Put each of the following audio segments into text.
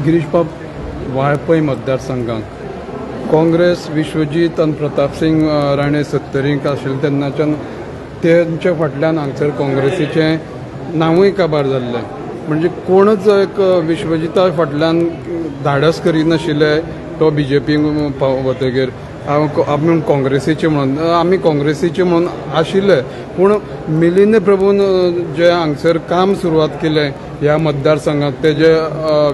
गिरीशबाब, वाळपय मतदारसंघाक काँग्रेस विश्वजीत आनी प्रतापसिंग राणे सत्तरीक आशिल्ले तेन्नाच्यान तेंच्या फाटल्यान हांगसर काँग्रेसीचें नांवूय काबार जाल्लें. म्हणजे कोणच एक विश्वजिता फाटल्यान धाडस करिनाशिल्ले. तो बीजेपीक वतगीर आमी काँग्रेसीचे म्हणून, आमी काँग्रेसीचे म्हणून आशिल्ले. पूण मिलिंद प्रभून जें हांगसर काम सुरवात केलें ह्या मतदारसंघात तेजे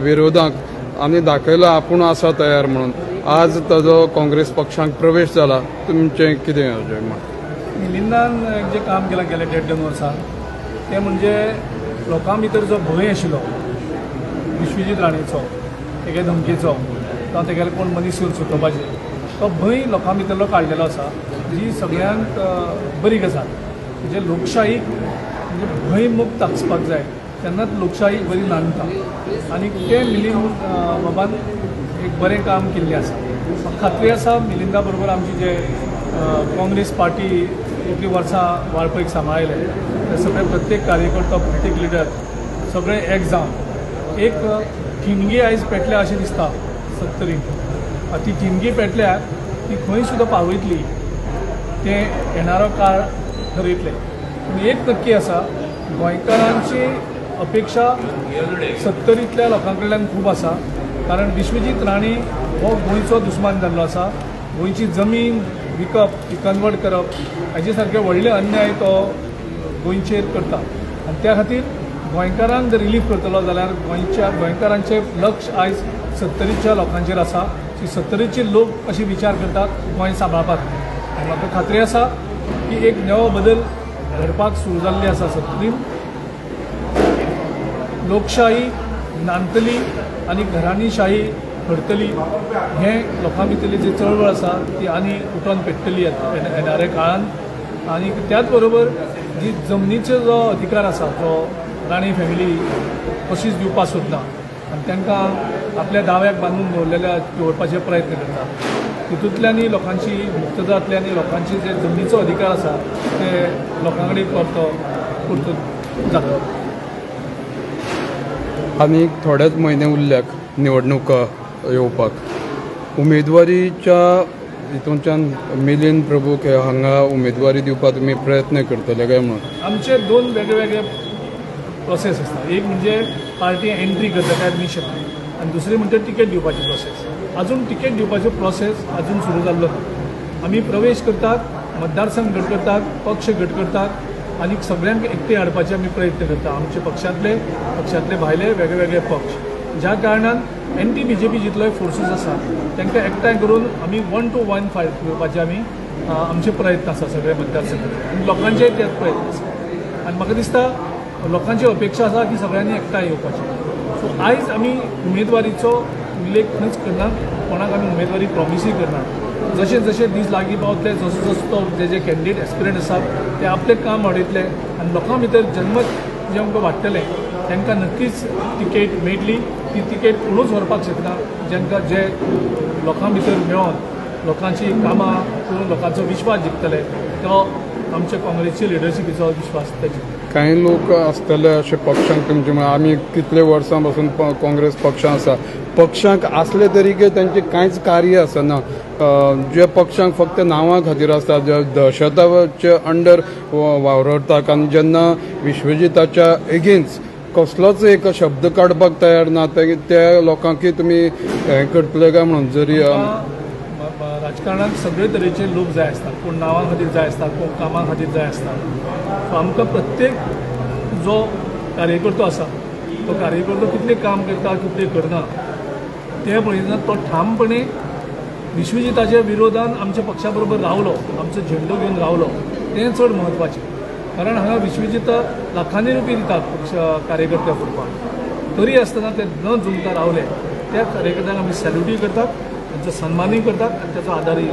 विरोधाक आनी दाखयलां आपूण आसा तयार म्हणून, आज ताजो काँग्रेस पक्षांत प्रवेश जाला. तुमचें कितें अशें मत? मिलिंदान जें काम केलां गेल्या देड दोन वर्सां, तें म्हणजे लोकां भितर जो भंय आशिल्लो विश्वजीत राणेचो, तेगे धमकेचो जावं तेगेले कोण मनीस येवन सुटोवपाचे, तो भंय लोकां भितरलो काडलेलो आसा, जी सगळ्यांत बरी गजाल. म्हणजे लोकशाहीक म्हणजे भंयमुक्त आसपाक जाय, तेन्नाच लोकशाही बरी नांदता आनी तें मिलिंद बाबान एक बरें काम केल्लें आसा. म्हाका खात्री आसा, मिलिंदा बरोबर आमची जे काँग्रेस पार्टी इतलीं वर्सां वाळपयक सांबाळिल्ले ते सगळे प्रत्येक कार्यकर्तो, प्रत्येक लिडर सगळे एक जावन एक ठिणगी आयज पेटल्या अशें दिसता सत्तरीन. ती ठिणगी पेटल्यार ती खंय सुद्दां पावयतली तें येणारो काळ ठरयतले. पूण एक नक्की आसा, गोंयकारांची अपेक्षा सत्तरींतल्या लोकां कडल्यान खूब आसा, कारण विश्वजीत राणे हो गोंयचो दुस्मान जाल्लो आसा. गोंयची जमीन विकप, ती कन्वर्ट करप हाजे सारके व्हडले अन्याय तो गोंयचेर करता आनी त्या खातीर गोंयकारांक जर रिलीफ करतलो जाल्यार गोंयच्या गोंयकारांचें लक्ष आयज सत्तरीच्या लोकांचेर आसा की सत्तरीचे लोक अशे विचार करतात गोंय सांबाळपाक. आनी म्हाका खात्री आसा की एक नवो बदल घडपाक सुरू जाल्ली आसा सत्तरीन. लोकशाही नांदतली आनी घराणीशाही घडतली, हें लोकां भितरली जी चळवळ आसा ती आनी उठोन पेट्टली येणाऱ्या काळान. आनी त्याच बरोबर जी जमनीचो जो अधिकार आसा जो राणे फॅमिली कशीच दिवपाक सोदना आनी तांकां आपल्या दाव्याक बांदून दवरलेल्या दवरपाचे प्रयत्न करता, तितूंतल्यानय लोकांची मुक्त जातली आनी लोकांची जे जमनीचो अधिकार आसा ते लोकां कडेन परतो परतो जातलो. आनी थोडेच म्हयने उरल्याक निवडणूक येवपाक. उमेदवारीच्या हितूनच्यान मिलिंद प्रभूक हांगा उमेदवारी दिवपाक तुमी प्रयत्न करतले काय म्हणून? आमचे दोन वेगळे वेगळे प्रोसेस आसता. एक म्हणजे पार्टी एंट्री करता काय एडमिशन आनी दुसरी म्हणजे तिकेट दिवपाची प्रोसेस. अजून तिकेट दिवपाचो प्रोसेस अजून सुरू जाल्लो ना. आमी प्रवेश करतात, मतदारसंघ घट करतात, पक्ष घट करतात आनी सगळ्यांक एकठांय हाडपाचे आमी प्रयत्न करता, आमचे पक्षांतले, पक्षांतले भायले वेगळे वेगळे पक्ष. ज्या कारणान एंटी बीजेपी जितलोय फोर्सीस आसा तांकां एकठांय करून आमी वन टू वन फायट घेवपाचे आमी आमचे प्रयत्न आसा सगळे मतदारसंघाचे आनी लोकांचेय तेच प्रयत्न आसा. आनी म्हाका दिसता लोकांची अपेक्षा आसा की सगळ्यांनी एकठांय येवपाचें. सो आयज आमी उमेदवारीचो उल्लेख खंयच करना, कोणाक आमी उमेदवारी प्रॉमिसूय करना. जशे जशे दीस लागीं पावतले, जसो जसो तो जे जे कॅन्डिडेट एस्पिरंट आसात ते आपलें काम वाडयतले आनी लोकां भितर जनमत जें आमकां वाडटलें, तांकां नक्कीच तिकेट मेळटली. ती तिकेट कोणूच व्हरपाक शकना, जांकां जे लोकां भितर मेळोन लोकांची कामां करून लोकांचो विश्वास जिखतले, तो आमच्या काँग्रेसची लिडरशिपीचो विश्वास ते जिखतले. कांय लोक आसतले अशे पक्षांक तुमचे, म्हळ्यार आमी कितले वर्सां पासून काँग्रेस पक्षां आसा, पक्षांक आसले तरीकय तांचें कांयच कार्य आसना. जे पक्षांक फक्त नांवा खातीर आसता, जे दहशताचे अंडर वावरतात आनी जेन्ना विश्वजिताच्या एगेन्स्ट कसलोच एक शब्द काडपाक तयार ना, त्या लोकांकय तुमी हें करतले काय म्हणून जरी आमकां राजकारणात सगळे तरेचे लोक जाय आसतात. कोण नांवा खातीर जाय आसतात, कोण कामां खातीर जाय आसतात. सो आमकां प्रत्येक जो कार्यकर्तो आसा तो कार्यकर्तो कितलें काम करता, कितलें करना तें पळयतना तो ठामपणे विश्वजिताच्या विरोधान आमच्या पक्षा बरोबर रावलो, आमचो झेंडो घेवन रावलो, तें चड म्हत्वाचें. कारण हांगा विश्वजित लाखांनी रुपये दितात पक्ष कार्यकर्त्या फोडपाक, तरी आसतना ते न जुमता रावले. त्या कार्यकर्त्यांक आमी सॅल्युटूय करतात, तांचो सन्मानूय करतात आनी ताचो आदारूय.